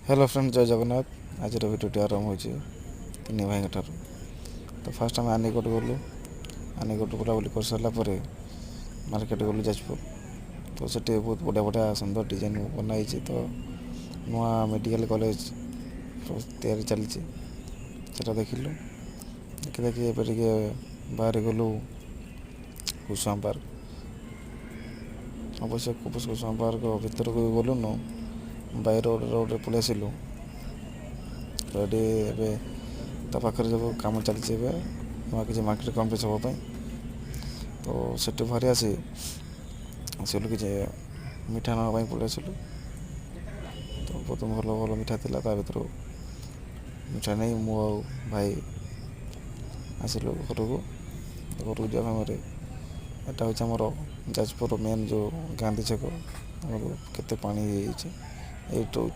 Hello friend, ଜୟ ଜଗନ୍ନାଥ। ଆଜିର ଭିଡ଼ିଓଟି ଆରମ୍ଭ ହୋଇଛି ତିନି ଭାଇଙ୍କ ଠାରୁ। ତ ଫାଷ୍ଟ ଆମେ ଆନିକଟ ଗଲୁ। ଆନିକଟ ବୁଲାବୁଲି କରିସାରିଲା ପରେ ମାର୍କେଟ ଗଲୁ ଯାଜପୁର। ତ ସେଠି ବହୁତ ବଢ଼ିଆ ବଢ଼ିଆ ସୁନ୍ଦର ଡିଜାଇନ ବନା ହେଇଛି। ତ ନୂଆ ମେଡ଼ିକାଲ କଲେଜ ତିଆରି ଚାଲିଛି, ସେଟା ଦେଖିଲୁ। ଦେଖି ଦେଖି ଏବେ ଟିକେ ବାହାରି ଗଲୁ କୁସୁମା ପାର୍କ। ଅବଶ୍ୟ କୁସୁମା ପାର୍କ ଭିତରକୁ ଗଲୁନୁ, ବାଇ ରୋଡ଼ରେ ପଳେଇ ଆସିଲୁ। ତ ଏଠି ଏବେ ତା ପାଖରେ ସବୁ କାମ ଚାଲିଛି, ଏବେ ନୂଆ କିଛି ମାର୍କେଟ କମ୍ପ୍ଲେକ୍ସ ହେବା ପାଇଁ। ତ ସେଠୁ ବାହାରି ଆସି ଆସିଲୁ, କିଛି ମିଠା ନେବା ପାଇଁ ପଳେଇ ଆସିଲୁ। ତ ବହୁତ ଭଲ ଭଲ ମିଠା ଥିଲା। ତା ଭିତରୁ ମିଠା ନେଇ ମୁଁ ଆଉ ଭାଇ ଆସିଲୁ ଘରକୁ। ଘରକୁ ଯିବା ସମୟରେ ଏଟା ହେଉଛି ଆମର ଯାଜପୁର ମେନ୍ ଯେଉଁ ଗାନ୍ଧୀ ଛକ, ଆମର କେତେ ପାଣି ହେଇଯାଇଛି ଏଇଠୁ।